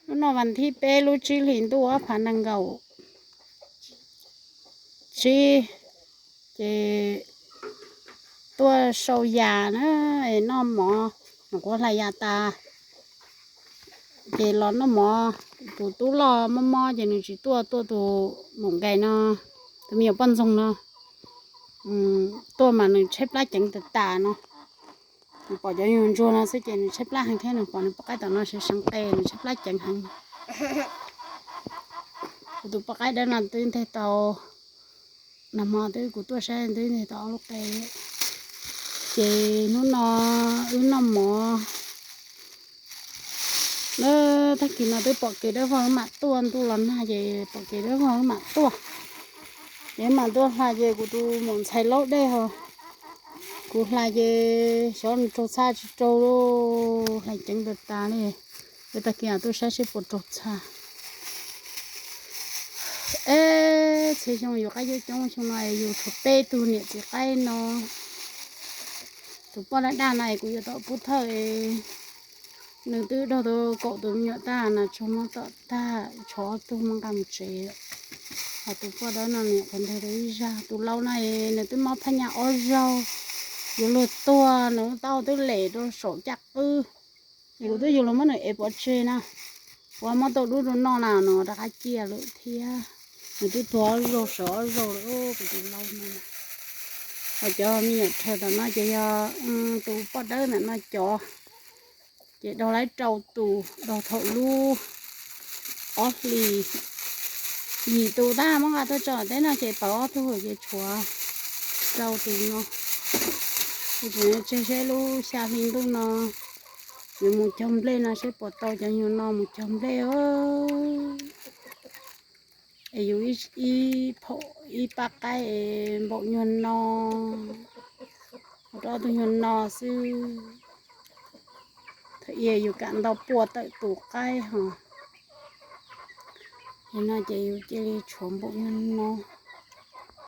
Hnub no vas thib peb lub tsib hlis ntuj ob phav nees nkaum tsib, ces tuaj sau yas na, es noj mov, nws quav hlais yas tas, ces los noj mov. Tus tub loj mob mob ces nws tsis tuaj, tuaj tus maum nkais no, tus me nyuam poj ntxoog no, tuaj mas nws tshaib plab ceev tas tas no. Nws pom cov nyuag ntsuag no xwb ces nws tshaib plab heev thiab, nws pom nws poj qaib tom no seev seev qe nws tshaib plab ceev heev. Kuv tus poj qaib dawb no twb nteg tau, nag hmo twb kuv tuaj saib twb nteg tau ob lub qe. Ces hnub no wb noj mov, tag kis no twb pom kev dawb vog wb mam tuaj, ntuj los nag ces pom kev dawb vog wb mam tuaj. Ces wb mam tuaj hlais ces kuv tus maum ntxhais laub dej ho, kuv hlais ces xyov nws raug txha tsis raug, hlais ceev tas tas li. Ces tag kis tuaj saib seb puas raug txha. Eb, txhia xyoo yus qaib coob coob, xyoo no yus tshuav peb tug niam txiv qaib no. Tus poj daj daj no es kuv yuav tom pub thawj, nws twb raug tau kaum tus me nyuam tag, nas tsuag muab tom tag, tshuav ob tug muab nqa mus tsev. Ho tus poj dawb no nws qhuav nteg tau ib zaj. Tus laus no nws twb mob phab nyas ob zaug, yuav luag tuag, nws lub taub hau twb lem rau saum caj qwb. Es kuv twb yug los muab nws ev pov tseg na, kuv muab tau dub rau noj na, nws rov qab ciaj lawm thiab. Nws twb tuag ob zaug sawv ob zaug lawm, kuv tus laus no. Ho cov me nyuam rhawv tom no ces yog tus poj dawb ntawm no cov, ces daug laib rau tus, daug thaum lub ob hlis, yim tus tab muab nqa tuaj tso teb no ces pauv ob tug ces tshuav rau tus no. Ces tseg seb lub xya hli ntuj no yuav mus cog nplej no seb puas tau cov nyuag no mus cog nplej. Es yus ib phaum ib pab qaib npaum nyuag no, rau ob tug nyuag no xwb. Thaum ub yus kam nto pua tawm tus qaib ho. Yog no ces yus cia li tshuav npaum nyuag no.